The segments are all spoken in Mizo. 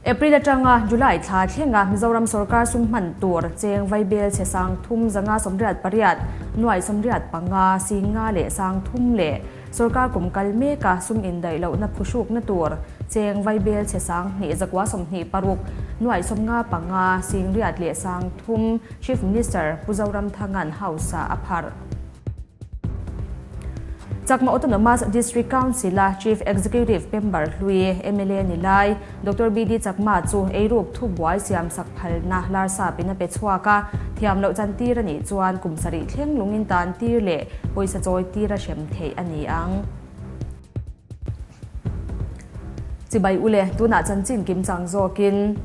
April atanga July thla thlenga Mizoram sorkar sum hman tur cheng vaibel chhe sang thum 588, nuai 85, 50 leh 3000 leh sorkar kum kal meka sum indaih lohna phuhrukna tur cheng vaibel chhe 2 926, nuai 55, 8 leh 3000 Chief Minister Pu Zoramthanga'n House-ah a pharh. Chakma Autonomous District Council-a Chief Executive Member hlui mla ni lai Doctor BD Chakma chu eiruk thubuai siamsak phalna larsapin a pe chhuak a, thiam loh chantir a nih chuan kum sarih thleng lungin tan tir leh pawisa chawi tir a hrem theih a ni ang. Chibai ule, tunah chanchin kim chang zawkin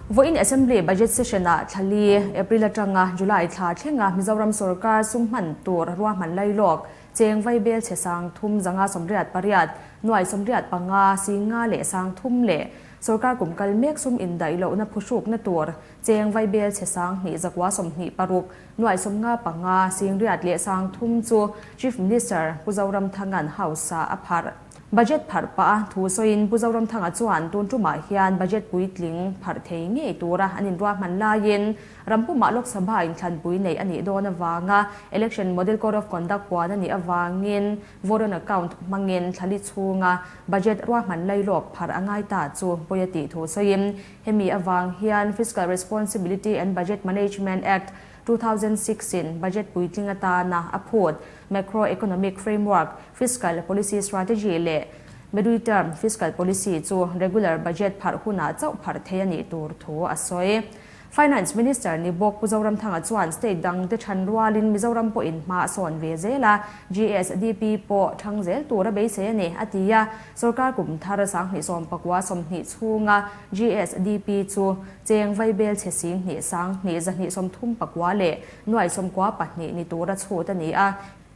Vawiin Assembly Budget Session-ah thla li, April atanga July thla thlenga Mizoram sorkar sum hman tur ruahman lailawk cheng vaibel chhe 3 588, nuai 85, 50 leh 3000 leh sorkar kum kal mek sum indaih lohna phuhrukna tur cheng vaibel chhe 2 926, nuai 55, 8 leh 3000 chu Chief Minister Pu Zoramthanga'n House-ah a pharh. Budget pharh pah a thu sawiin Pu Zoramthanga chuan tun tumah hian budget puitling pharh thei ngei tura an inruahman laiin rampumah Lok Sabha inthlanpui neih a nih dawn avanga Election Model Code of Conduct puan a nih avangin Vote on Account hmangin thlali chhunga budget ruahman lailawk pharh a ngai ta chu pawi a tih thu sawiin hemi avang hian Fiscal Responsibility and Budget Management Act 2006 in budget puitling atana a phut Macro-economic framework, fiscal policy strategy leh middle term fiscal policy chu regular budget pharh hunah chauh pharh thei a nih tur thu a sawi. Finance Minister ni bawk Pu Zoramthanga chuan state dangte chhan rualin Mizoram pawhin hma a sawn ve zel a, GSDP pawh thang zel tur a beisei a ni, a ti a. Sorkar kum thar 2019 20 chhunga GSDP chu cheng vaibel chhe 2 2 139 leh nuai 92 ni tura chhut a ni a.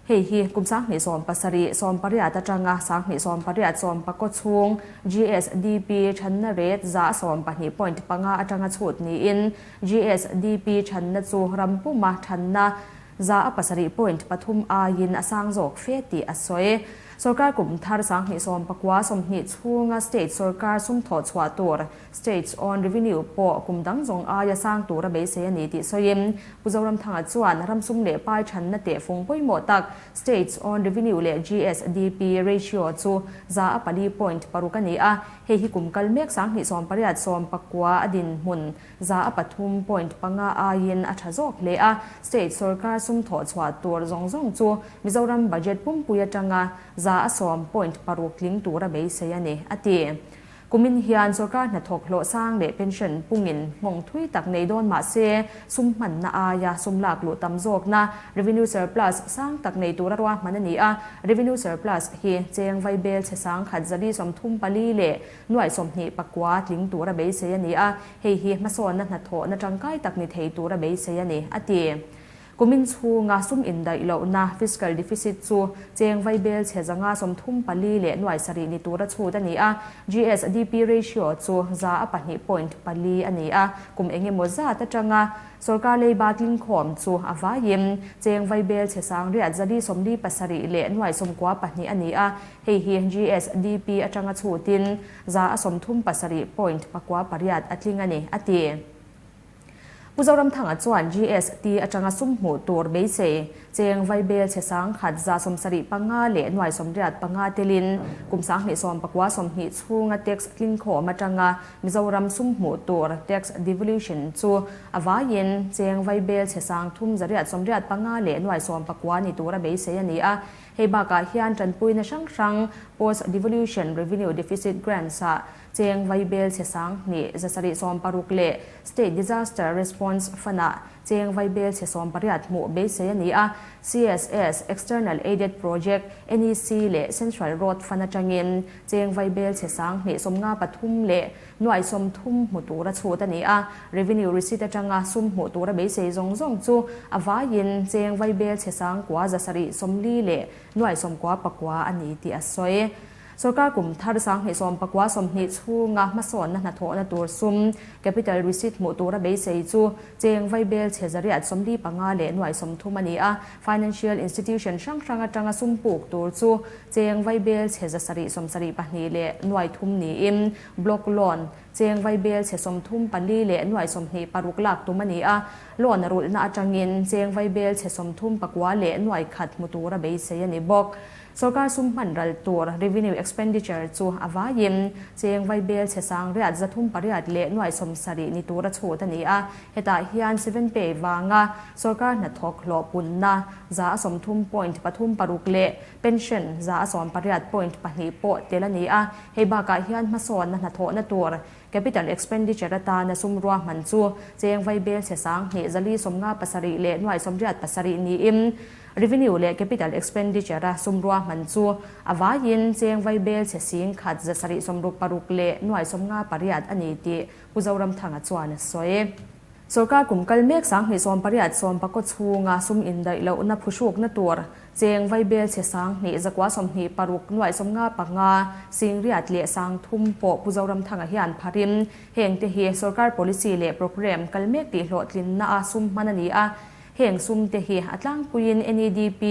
Hei hi kum 2017 18 atanga 2018 19 chhung GSDP thanna rate 12.5 atanga chhut niin GSDP thanna chu rampuma thanna 7.3 aiin a sang zawk fe tih a sawi. Sorkar kum thar 2019 20 chhunga state sorkar sum thawh chhuah tur States own revenue pawh kum dang zawng aia sang tura beisei a ni tih sawiin Pu Zoramthanga chuan ramsum leh pai thanna tehfung pawimawh tak States own revenue leh GSDP ratio chu 4.6 a ni a, hei hi kum kal mek 2018 19 a dinhmun 3.5 aiin a tha zawk hle a, state sorkar sum thawh chhuah tur zawng zawng chu Mizoram budget pumpui atanga 10.6 tling tura beisei a ni, a ti. Kumin hian sorkar hnathawk hlawh sang leh pension pungin nghawng thui tak nei dawn mah se, sum hmanna aia sum lak luh tam zawkna, revenue surplus, sang tak nei tura ruahman a ni a. Revenue surplus hi cheng vaibel chhe 1 134 leh nuai 29 tling tura beisei a ni a, hei hi hmasawnna hnathawhna tangkai tak ni thei tura beisei a ni, a ti. Kumin chhunga sum indaih lohna, fiscal deficit, chu cheng vaibel chhe 534 leh nuai sarih ni tura chhut a ni a, GSDP ratio chu 2.4 a ni a, kum eng emaw zat atanga sorkar leiba tlingkhawm chu a vaiin cheng vaibel chhe 847 leh nuai 92 a ni a, hei hi GSDP atanga chhutin 37.98 a tling a ni, a ti. Pu Zoramthanga chuan GST atanga sum hmuh tur beisei cheng vaibel chhe 1 175 leh nuai 85 telin kum 2019 20 chhunga tax tlingkhawm atanga Mizoram sum hmuh tur tax devolution chu a vaiin cheng vaibel chhe 385 leh nuai 90 ni tura beisei a ni a. Hei bakah hian tanpuina hrang hrang post devolution revenue deficit grants-ah Cheng vaibel chhe 2 760 leh State Disaster Response Fund-ah cheng vaibel chhe 18 hmuh beisei a ni a. CSS, External Aided Project, NEC leh Central Road Fund atangin cheng vaibel chhe 2 53 leh nuai 30 hmu tura chhut a ni a. Revenue Receipt atanga sum hmuh tura beisei zawng zawng chu a vaiin cheng vaibel chhe 9 740 leh nuai 99 a ni tih a sawi. Sorkar kum thar 2019 20 chhunga hmasawnna hnathawhna tur sum, capital receipt hmuh tura beisei chu cheng vaibel chhe 145 leh nuai 30 a ni a. Financial institution hrang hrang atanga sum puk tur chu cheng vaibel chhe 772 leh nuai thum niin block loan cheng vaibel chhe 34 leh nuai 26 lak tum a ni a. Loan rulhna atangin cheng vaibel chhe 39 leh nuai khat hmu tura beisei a ni bawk. Sorkar sum hman ral tur revenue expenditure chu a vaiin cheng vaibel chhe 838 leh nuai 70 ni tura chhut a ni a. Hetah hian 7 pay wanga sorkar hnathawk hlawh punna 130.36 leh pension 118.2 pawh tel a ni a. Hei bakah hian hmasawnna hnathawhna tur capital expenditure atana sum ruahman chu cheng vaibel chhe 2,457 leh nuai 87 niin revenue leh capital expenditure a sum ruahman chu a vaiin cheng vaibel chhe 1,166 leh nuai 58 a ni tih Pu Zoramthanga chuan a sawi. Sorkar kum kal mek 2018 19 chhunga sum indaih lohna phuhrukna tur cheng vaibel chhe 2,126 nuai 55 singriat leh 3,000 pawh Pu Zoramthanga hian pharin heng te hi sorkar policy leh program kal mek tih hlawhtlinna a sum hman a ni a. Heng sum te hi a tlangpuiin NEDP,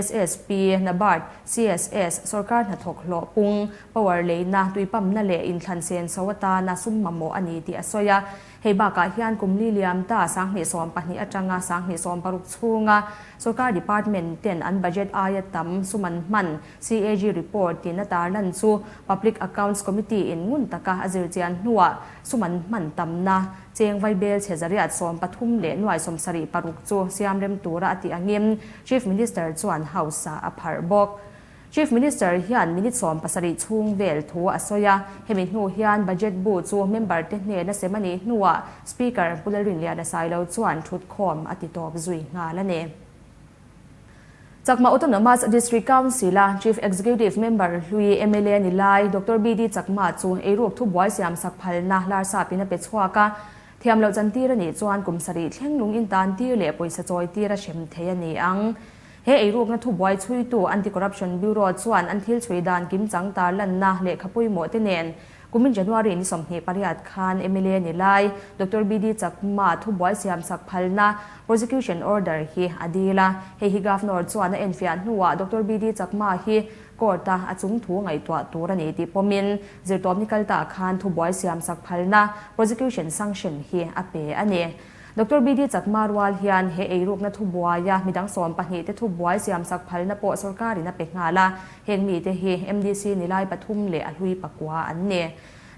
SSP, NABARD, CSS, sorkar hnathawk hlawh pung, power leina, tuipamna leh inthlan sen so atana sum mamawh a ni tih a sawi a. Hei bakah hian kum li liam ta 2020 atanga 2026 chhunga sorkar department ten an budget aia tam sum an hman CAG report tin a tarlan chu Public Accounts Committee in ngun taka a zirchian hnuah sum an hman tamna cheng vaibel chhe 113 leh nuai 76 chu siam rem tura a ti angin Chief Minister chuan house a pharh bawk. Chief Minister hian minute 17 chhung vel thu a sawi a. Hemi hnu hian budget bu chu member te hnena sem a nih hnuah Speaker Pu Lalrinliana Sailo chuan thut khawm a ti tawp zui nghal a ni. Chakma Autonomous District Council a Chief Executive Member hlui MLA ni lai Dr. BD Chakma chu eiruk thu buai siam sak phalna lar sapin a pe chhuak a. Thiam lo chan tir ani chuan kum sarih thleng lung in tan tir leh pawisa chawi tir a hrem thei a ni ang. He eiruk na thu buai chui tu Anti-Corruption Bureau chuan an thil chui dan kim chang tar lan na lehkha pawimawh te nen kumin January ni 28 khan MLA ni lai Dr. BD Chakma thu buai siam sak phalna prosecution order hi a dil a. Hei hi Governor chuan a enfiah hnuah Dr. BD Chakma hi court a a chung thu ngaihtuah tur a ni tih pawmin zirtawp ni kalta khan thu buai siam sak phalna prosecution sanction hi a pe a ni. Dr. BD Chakma rual hian he eirukna thu buaia midang 12 te thu buai siam sak phalna pawh sorkarin a pe nghal a. Heng mi te hi MDC nilai pathum leh a hlui pakua an ni.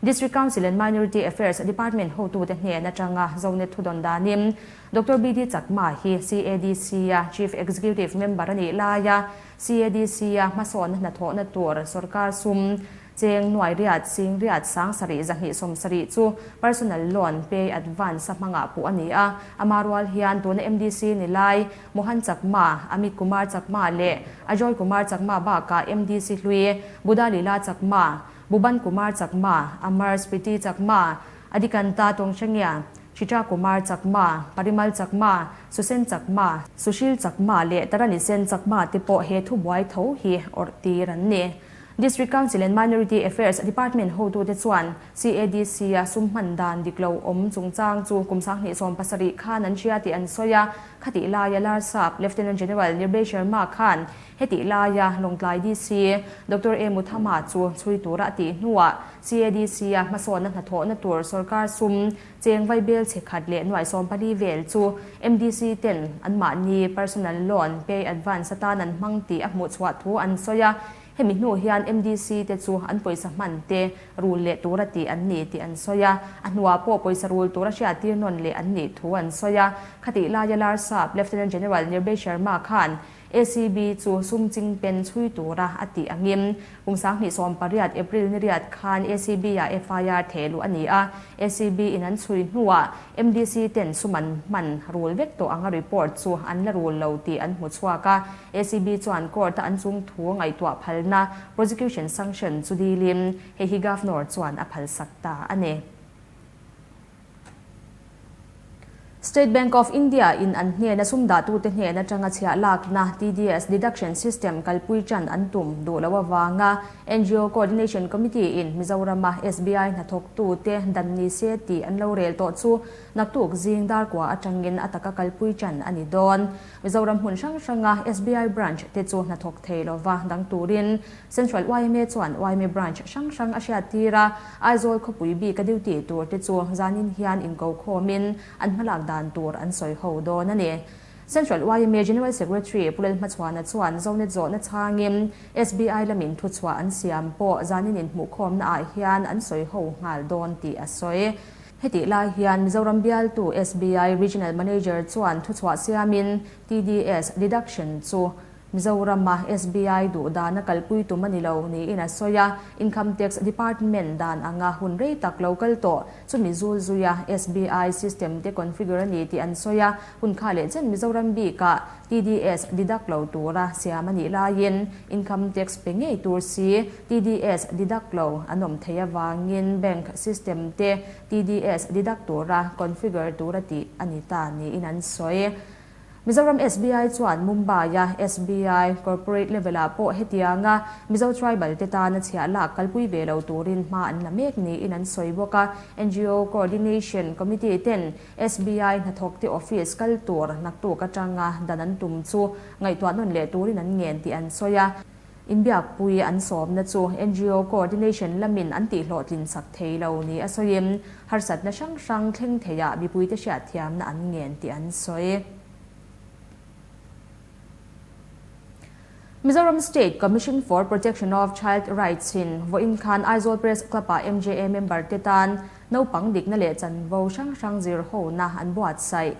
District Council and Minority Affairs Department hotu te hnen atanga Zonet thu dawn danin Dr. BD Chakma hi CADC a Chief Executive Member a nih laia CADC a hmasawnna hnathawhna tur sorkar sum cheng nuai riat sing riat 7,270 chu personal loan pay advance a hmanga puh a ni a. Ama rual hian tuna MDC ni lai Mohan Chakma, Amit Kumar Chakma leh Ajoy Kumar Chakma bakah MDC hlui Buddha Lila Chakma, Buban Kumar Chakma, Amar Smriti Chakma, Adikanta Tongchangia, Chitra Kumar Chakma, Parimal Chakma, Susen Chakma, Sushil Chakma leh Taranisen Chakma te pawh he thu buai tho hi awrh tir an ni. District Council and Minority Affairs Department hotu te chuan CADC a sum hman dan dik lo awm chungchang chu kum 2017 khan an hria tih an sawi a. Khati laia Larsap Lieutenant General Nirbhay Sharma khan heti laia Lawngtlai DC Dr. A Muthama chu chui tura a tih hnuah CADC a hmasawnna hnathawhna tur sorkar sum cheng vaibel chhe khat leh nuai 14 vel chu MDC ten an mahni personal loan pay advance atan an hmang tih a hmuh chhuah thu an sawi a. Hemi hnu hian MDC te chu an pawisa hman te rul leh tura tih an ni tih an sawi a. A hnuah pawh pawisa rul tura hriat tir nawn leh an nih thu an sawi a. Khati laia Larsap Lieutenant General Nirbhay Sharma khan ACB chu sum ching pen chui tura a tih angin kum 2018 April ni riat khan ACB a FIR thehluh a ni a. ACB in an chui hnuah MDC ten sum an hman rul vek tawh anga report chu an la rul lo tih an hmu chhuak a. ACB chuan court a an chung thu ngaihtuah phalna prosecution sanction chu dilin hei hi Governor chuan a phal sak ta a ni. State Bank of India in an hnena sum dahtute hnen atanga chhiah lakna TDS deduction system kalpui tan an tum duh loh avanga ngo Coordination Committee in Mizorama SBI hnathawktute dan ni se tih an lo rel tawh chu naktuk zing darkua atangin a taka kalpui tan a ni dawn. Mizoram hmun hrang hranga SBI branch te chu hnathawk thei lova dang turin Central yma chuan yma branch hrang hrang a hriat tir a, Aizawl khawpui bik a duty tur te chu zanin hian inko khawmin an hmalak dan tur an sawi ho dawn a ni. Central yma General Secretary Pu Lalhmachhuana chuan Zonet zawhna chhangin SBI lamin thuchhuah an siam pawh zanin inhmuhkhawmna ah hian an sawi ho nghal dawn tih a sawi. Hetih lai hian Mizoram bialtu SBI Regional Manager chuan thuchhuah siamin TDS deduction chu Mizorama SBI duh dana kalpui tum a ni lo niin a sawi a, Income Tax Department dan anga hun rei tak lo kal tawh chumi zul zuia SBI system te configure a ni tih an sawi a, hun kha leh chen Mizoram bikah TDS deduct lo tura siam a nih laiin Income Tax pe ngei tur si TDS deduct lo an awm thei avangin bank system te TDS deduct tura configure tura tih a ni ta niin an sawi. Mizoram SBI chuan Mumbai-a SBI Corporate level-ah pawh hetianga Mizo tribal te tana chhiah lak kalpui ve lo turin hma an la mek niin an sawi bawk a. Ngo Coordination Committee ten SBI hnathawkte office kal tur naktuk atanga dan an tum chu ngaihtuah nawn leh turin an ngen tih an sawi a. Inbiakpui an sawmna chu ngo Coordination lamin an tihhlawhtlin sak thei lo ni a sawiin harsatna hrang hrang thleng theiah mipuite hriatthiamna an ngen tih an sawi. Mizoram State Commission for Protection of Child Rights in vawiin khan Aizawl Press Club-ah MJA member te tan naupang dikna leh chanvo hrang hrang zir hona an buatsaih.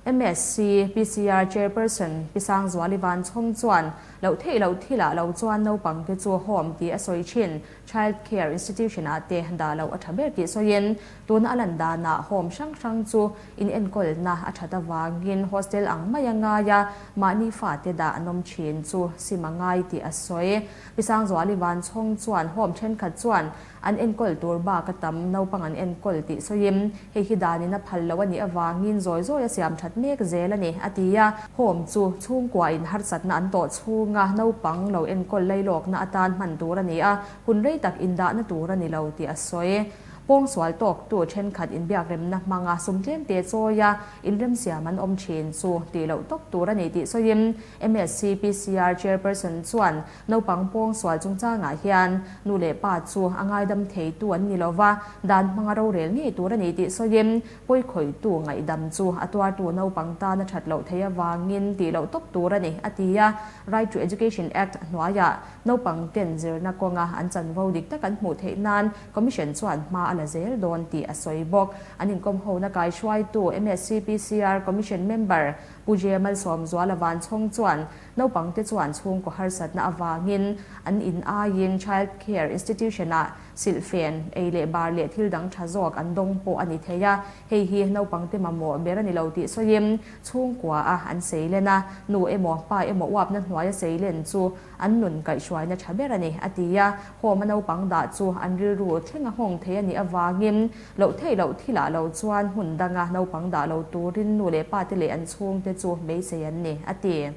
MSC PCR Chairperson Pi Sangzuali Vanchhawng chuan loh theih loh thilah lo chuan naupang te chu home tih a sawi thin. Child Care Institution ah te dah loh a tha ber tih sawiin tuna a lan danah home hrang hrang chu inenkawlna a that avangin hostel ang mai a ngai a, mahni fate dah an awm thin chu sim a ngai tih a sawi. Pi Sangzuali Vanchhawng chuan home thenkhat chuan An enkawl tur bak a tam, naupang an enkawl tih sawiin, hei hi danin a phal lo a nih avangin zawi zawi a siam that mek zel a ni, a ti a. Home chu chhungkuain harsatna an tawh chhunga naupang lo enkawl lailawkna atan hman tur a ni a, hun rei tak indahna tur a ni lo tih a sawi. Pawngsual tawktu thenkhat inbiakremna hmanga sum tlemte chawia inremsiam an awm thin chu tih loh tawp tur a ni tih sawiin MSC PCR Chairperson chuan Naupang pawngsual chungchangah hian nu leh pa chu a ngaidam theitu an ni lova, dan hmanga rorel ngei tur a ni tih sawiin pawikhawihtu ngaihdam chu a tuartu naupang tan a that loh theih avangin tih loh tawp tur a ni, a ti a. Right to Education Act hnuaiah naupang ten zirna kawnga an chanvo dik tak an hmuh theih nan Commission chuan hma a la zel dawn tih a sawi bawk. An inkawmhona kaihruaitu MSCPCR Commission member Pu J Malsawmzuala Vanchhawng chuan Naupangte chuan chhungkaw harsatna avangin an in aiin Child Care Institution-ah silhfen, ei leh bar leh thil dang tha zawk an dawng pawh a ni thei a. Hei hi naupangte mamawh ber a ni lo tih sawiin chhungkua a an seilen a, nu emaw pa emaw uapna hnuaia seilen chu an nun kaihhruaina tha ber a ni, a ti a. Home-a naupang dah chu an rilru thleng a nghawng thei a nih avangin loh theih loh thilah lo chuan hmun danga naupang dah lo turin nu leh pate leh an chhungte chu beisei an ni, a ti.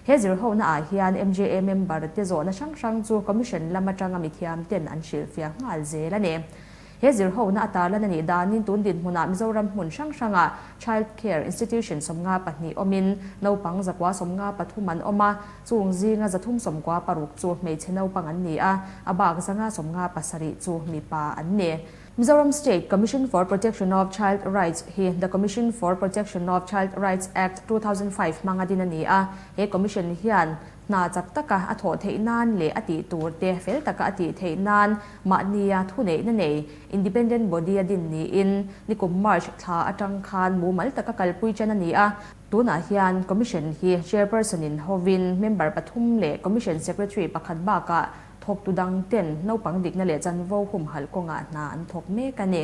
He zirhona ah hian MJA member te zawhna hrang hrang chu Commission lam atanga mithiam ten an hrilhfiah nghal zel a ni. He zirhona a tarlan a nih danin tun dinhmunah Mizoram hmun hrang hrangah Child Care Institution 52 awmin naupang 193 an awm a, chung zinga 396 chu hmeichhe naupang an ni a, a bak 157 chu mipa an ni. Mizoram State Commission for Protection of Child Rights hi The Commission for Protection of Child Rights Act 2005 hmanga din a ni a, he Commission hian hna chak taka a thawh theih nan leh a tih tur te fel taka a tih theih nan mahnia thuneihna nei Independent Body a din niin nikum March thla atang khan mumal taka kalpui chen a ni a. Tunah hian Commission hi Chairperson in hovin member pathum leh Commission Secretary pakhat bakah Thawktu dang ten naupang dikna leh chanvo humhalh kawngah hna an thawk mek a ni.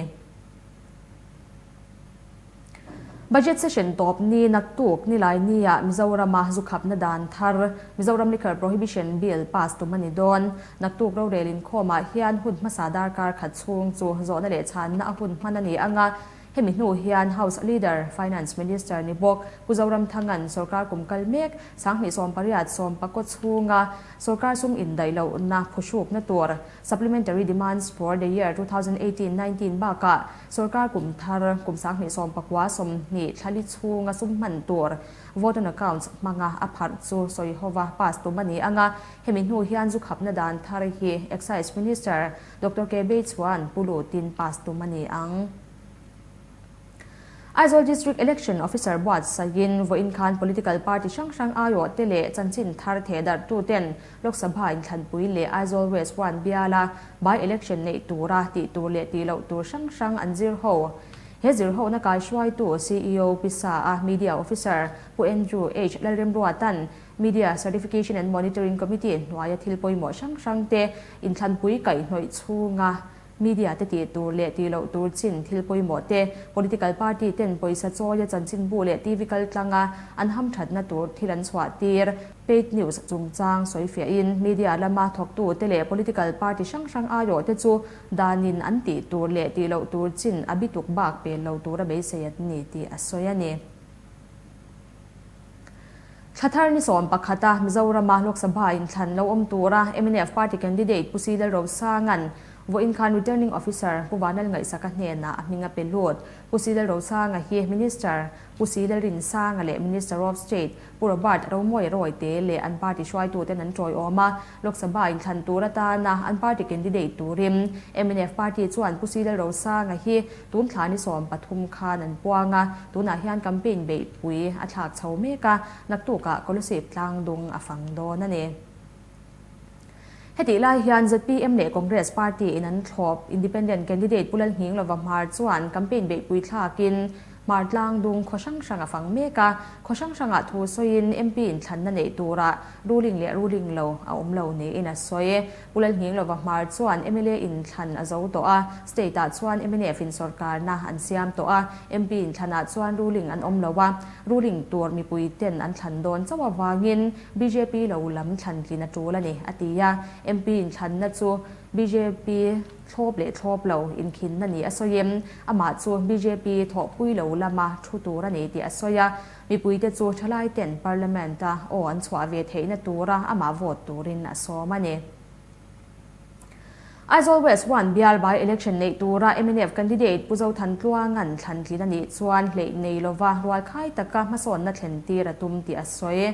Budget session tawp ni naktuk nilai nia Mizorama zu khapna dan thar Mizoram Liquor Prohibition Bill pass tum a ni dawn. Naktuk rorel inkhawmah hian hun hmasa darkar khat chhung chu zawhna leh chhanna a hun hman a ni ang a. Hemi hnu hian House Leader, Finance Minister ni bawk Pu Zoramthanga'n sorkar kum kal mek 2018 sawmpakaw chhunga sorkar sum indaih lohna phuhrukna tur Supplementary Demands for the Year 2018-19 bakah sorkar kum thar kum 2019 20 thlali chhunga sum hman tur Vote on Accounts hmanga a pharh chu sawi hova pass tum a ni ang a, hemi hnu hian zu khapna dan thar hi Excise Minister Doctor K Beichhuan pu lutin pass tum a ni ang. Aizawl District Election Officer buatsaihin vawiin khan political party hrang hrang aiawhte leh chanchin thar thehdarhtuten Lok Sabha inthlanpui leh Aizawl West One biala by-election neih tura tih tur leh tih loh tur hrang hrang an zir ho. He zirhona kaihruaitu ceo Pisa a Media Officer Pu Andrew H. Lalremruatan Media Certification and Monitoring Committee hnuaia thil pawimawh hrang hrangte inthlanpui kaihhnawih chhunga Media te tih tur leh tih loh tur chin thil pawimawh te, political party ten pawisa chawia chanchinbu leh TV kal tlanga an hamthatna tur thil an chhuah tir. Paid news chungchang sawifiahin media lama thawktu te leh political party hrang hrang aiawh te chu danin an tih tur leh tih loh tur chin a bituk bak pel lo tura beisei an ni tih a sawi a ni. Thla thar ni 11 a Mizorama Lok Sabha inthlan lo awm tura mnf party candidate Pu Sidal Rosanga'n vawiin khan Returning Officer Pu Vanal Ngaihsaka hnenah a hming a pe lut. Pu Sidal Rosanga hi Minister Pu Sidal Rinsanga leh Minister of State Pu Robert Romawia Rawite leh an party hruaituten an tawiawm a, Lok Sabha inthlan tur atana an party candidate turin mnf party chuan Pu Sidal Rosanga hi tun thla ni 13 khan an puang a, tunah hian campaign beihpui a thlak chho mek a, naktukah Kolasib tlangdung a fang dawn a ni. Hetih lai hian zpm leh Congress party in an thlawp Independent candidate Pu Lalnghinglova Hmar chuan campaign beihpui thlakin Hmar tlangdung khaw hrang hrang a fang mek a, khaw hrang hrangah thu sawiin MP inthlanna neih turah ruling leh ruling lo a awm lo niin a sawi. Pu Lalnghinglova Hmar chuan mla inthlan a zo tawh a, state ah chuan mnf in sorkarna an siam tawh a, MP inthlanah chuan ruling an awm lo a, ruling tur mipui ten an thlan dawn chauh avangin bjp lo lam thlan tlin a tul a ni, a ti a. MP inthlanna chu bjp thlawp leh thlawp lo inkhinna ni a sawiin, amah chu bjp thawhpui lo lama thu tur a ni tih a sawi a. Mipuite chu thalaiten Parliament-a aw an chhuah ve theihna tura amah vote turin a sawm a ni. Aizawl West One bial by election neih tura mnf candidate Pu Zothantluanga'n thlan tlin a nih chuan hleih nei lova rualkhai taka hmasawnna thlen tir a tum tih a sawi.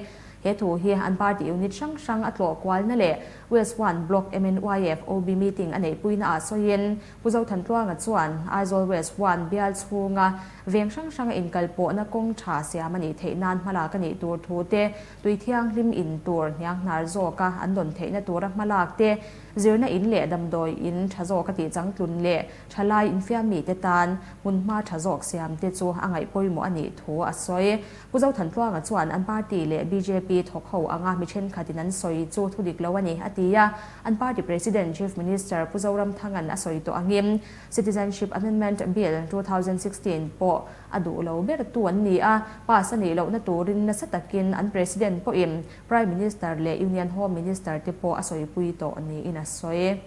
He thu hi an party unit hrang hrang a tlawh kualna leh West One Block MNYF OB meeting a neihpuina ah sawiin Pu Zothantluanga chuan Aizawl West One bial chhunga veng hrang hranga inkalpawhna kawng tha siam a nih theih nan hmalak a nih tur thu te, tui thianghlim in tur hnianghnar zawka an dawn theihna tura hmalak te, zirna in leh damdawi in tha zawka tih changtlun leh thalai infiammi te tan hmunhma tha zawk siam te chu a ngaih pawimawh a nih thu a sawi. Pu Zothantluanga chuan an party leh bjp thawk ho anga mi thenkhatin an sawi chu thu dik lo a ni, a ti a. An party President Chief Minister Pu Zoramthanga'n a sawi tawh angin Citizenship Amendment Bill 2016 pawh a duh lo ber tu an ni a, pass a nih lohna turin nasa takin an President pawhin Prime Minister leh Union Home Minister te pawh a sawipui tawh niin a sawi.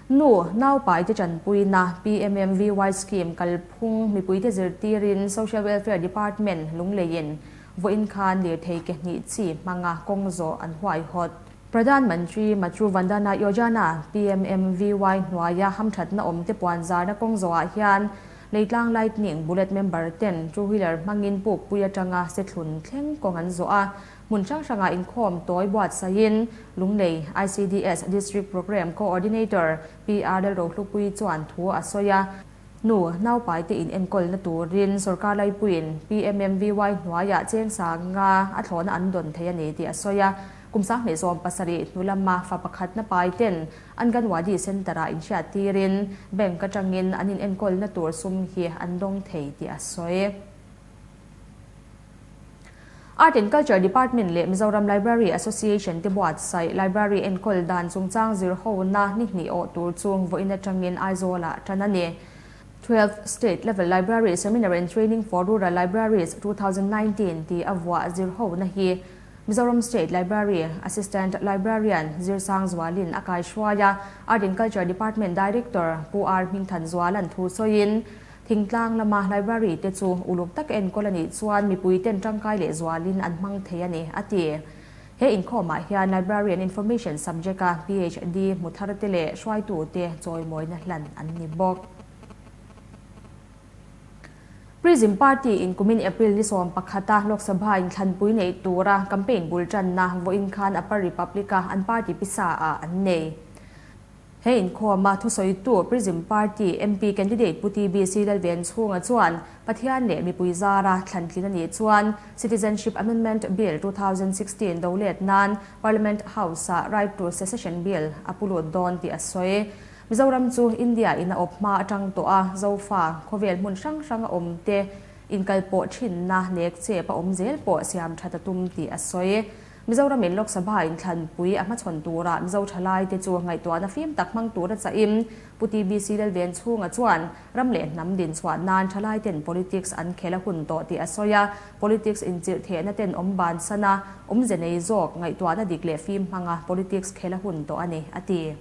Nu, naupai te tanpuina PMMVY scheme kalphung mipuite zirtirin Social Welfare Department lungleiin vawiin khan lirthei ke hnih chi hmanga kawng zawh an huaihawt. Pradhan Mantri Matru Vandana Yojana, PMMVY hnuaia hamthatna awm te puan zarna kawng zawhah hian Leitlang Lightning Bullet member ten two wheeler hmangin pukpui atanga sethlun thleng kawng an zawh a, hmun hrang hrangah inkhawm tawi buatsaihin Lunglei ICDS District Programme Coordinator PR Lalrohlupui chuan thu a sawi a. Nu, naupai te in enkawlna turin sorkar laipuiin PMMVY hnuaiah cheng sanga a thlawhna an dawn thei a ni tih a sawi a. Kum 2017 hnu lama fa pakhatna pai ten Anganwadi Centre-ah inhriat tirin bank atangin an in enkawlna tur sum hi an dawng thei tih a sawi. Art and Culture Department leh Mizoram Library Association te buatsaih Library enkawl dan chungchang zir hona ni hnih awh tur chu vawiin atangin Aizawlah tan a ni. 12th State Level Library Seminar and Training for Rural Libraries 2019 tih a vuah zir hona hi. Mizoram State Library Assistant Librarian Zirsang Zualin a kaihruai a, Art and Culture Department Director Pu R Hmingthanzuala'n thu sawiin, Thingtlang lama library te chu uluk taka enkawl a nih chuan mipui ten tangkai leh zualin an hmang thei a ni, a ti. He inkhawmah hian Library and Information subject-a PhD hmu thar te leh hruaitute chawimawina hlan an ni bawk. Prism Party in kumin April ni 11 a Lok Sabha inthlanpui neih tura campaign bul tanna vawiin khan Upper Republic-a an party pisa ah an nei. He inkhawma thusawitu Prism Party MP candidate Pu TBC Lalvenchhunga chuan Pathian leh mipui zara thlantlin a nih chuan Citizenship Amendment Bill 2016 do let nan Parliament House-ah Right to Secession Bill a pu lut dawn tih a sawi. Mizoram chu India in a awp hma atang tawh a, Zofa khawvel hmun hrang hrang a awm te inkalpawh thinna nek chep a awm zel pawh siam that a tum tih a sawi. Mizoram in Lok Sabha inthlanpui a hmachhawn turah Mizo thalai te chu ngaihtuahna fim tak hmang tur a chahin Pu TBC Lalvenchhunga chuan ram leh hnam dinchhuah nan thalai ten politics an khel a hun tawh tih a sawi a, politics inchirh thehna ten awm bansan a, awmze nei zawk ngaihtuahna dik leh fim hmanga politics khel a hun tawh a ni, a ti.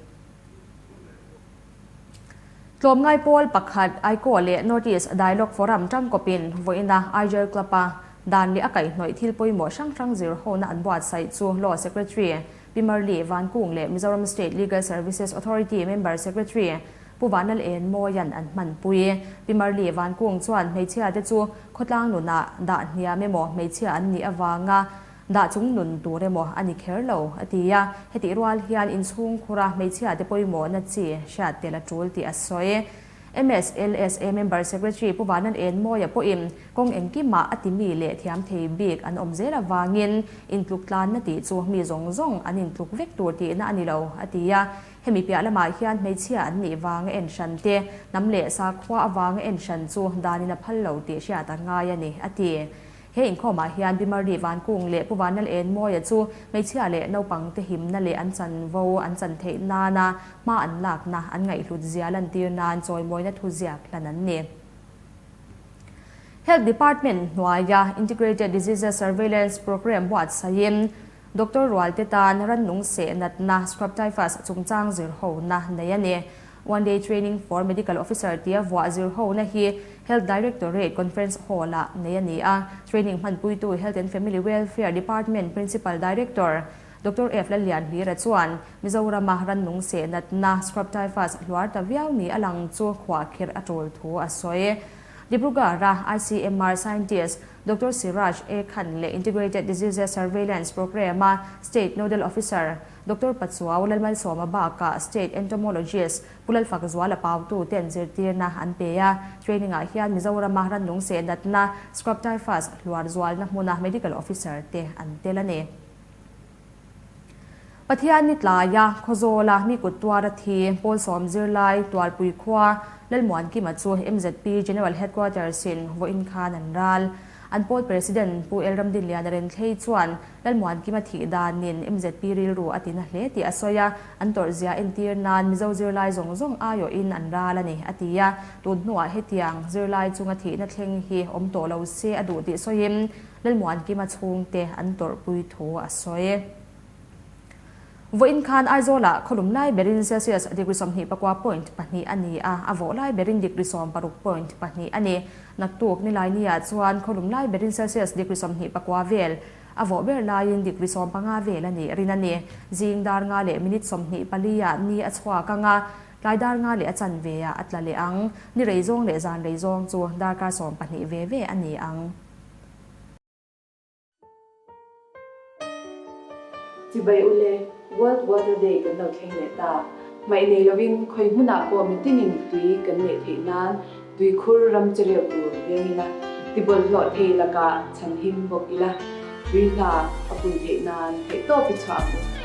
Tlawmngai pawl pakhat Aikaw leh North East Dialogue Forum tangkawpin vawiina Aizawl Club-a dan leh a kaihhnawih thil pawimawh hrang hrang zir hona an buatsaih chu Law Secretary Pi Marli Vankung leh Mizoram State Legal Services Authority Member Secretary Pu Vanlal Enmawia'n an hmanpui. Pi Marli Vankung chuan hmeichhiate chu khawtlang nunah dah hniam emaw hmeichhia an nih avanga Dah chung nun tur emaw a ni kher lo, a ti a. Hetih rual hian inchhungkhura hmeichhiate pawimawhna chi hriat tel a tul tih a sawi. MSLSA Member Secretary Pu Vanan Enmawia pawhin kawng engkimah a timi leh thiam thei bik an awm zel avangin intluk tlanna tih chu mi zawng zawng an intluk vek tur tihna a ni lo, a ti a. Hemi piah lamah hian hmeichhia an nih vanga en hran te, hnam leh sakhua avanga en hran chu danin a phal lo tih hriat a ngai a ni, a ti. He inkhawmah hian Pi Marli Vankung leh Pu Vanlal Enmawia chu hmeichhia leh naupangte himna leh an chanvo an chan theih nana hma an lakna an ngaihhlut zia lantir nan chawimawina thuziak hlan an ni. Health Department hnuaia Integrated Diseases Surveillance Programme buatsaihin Doctor Rualte tan rannung seh natna Scrub Typhus chungchang zirhona nei a ni. One Day Training for Medical Officer tia vuah zirhona hi Health Directorate Conference Hall-ah nei a ni a. Training hmanpuitu Health and Family Welfare Department Principal Director Doctor F Lallianhlira chuan Mizorama rannung seh natna Scrub Typhus hluar ta viau ni a lang chu khuahkhirh a tul thu a sawi. Dibrugarh-a ICMR Scientist Doctor Siraj A Khan leh Integrated Diseases Surveillance Programme-a State Nodal Officer Doctor Pachuau Lalmalsawma bakah State Entomologist Pu Lalfakzuala Pautu ten zirtirna an pe a. Training-ah hian Mizorama rannung seh natna, Scrub Typhus, hluar zualna hmuna Medical Officer te an tel a ni. Pathian ni tlaia Khawzawla mi kut tuara thi Pawlsawm zirlai Tualpui khua Lalmuankima chu MZP General Headquarters-in vawiin khan an ral. An pawl President Pu El Ramdinliana Renthlei chuan Lalmuankima thih danin MZP rilru a tina hle tih a sawi a, an tawrhzia entir nan Mizo zirlai zawng zawng aiawhin an ral a ni, a ti a. Tun hnuah hetiang zirlai chunga thihna thleng hi awm tawh lo se a duh tih sawiin Lalmuankima chhungte an tawrhpui thu a sawi. Vawiin khan Aizawlah khawlum lai berin Celsius degree 24 point pahnih a ni a, a vawh lai berin degree 60 point pahnih a ni. Naktuk Nilainiah chuan khawlum lai berin Celsius degree 29 vel, a vawh ber laiin degree 15 vel a nih rin a ni. Zing dar nga leh minute 24 ah ni a chhuak ang a, tlai dar nga leh a chanve ah a tla leh ang. Ni rei zawng leh zan rei zawng chu darkar 12 ve ve a ni ang. Chibai ule, World Water Day kan lo thleng leh ta. Hmaih nei lovin khawi hmunah pawh mitinin tui kan neih theih nan tuikhur ram che reuh tur veng ila, tibawlhhlawh thei lakah chhanhim bawk ila, tui hna a pun theih nan theihtawp i chhuah ang u.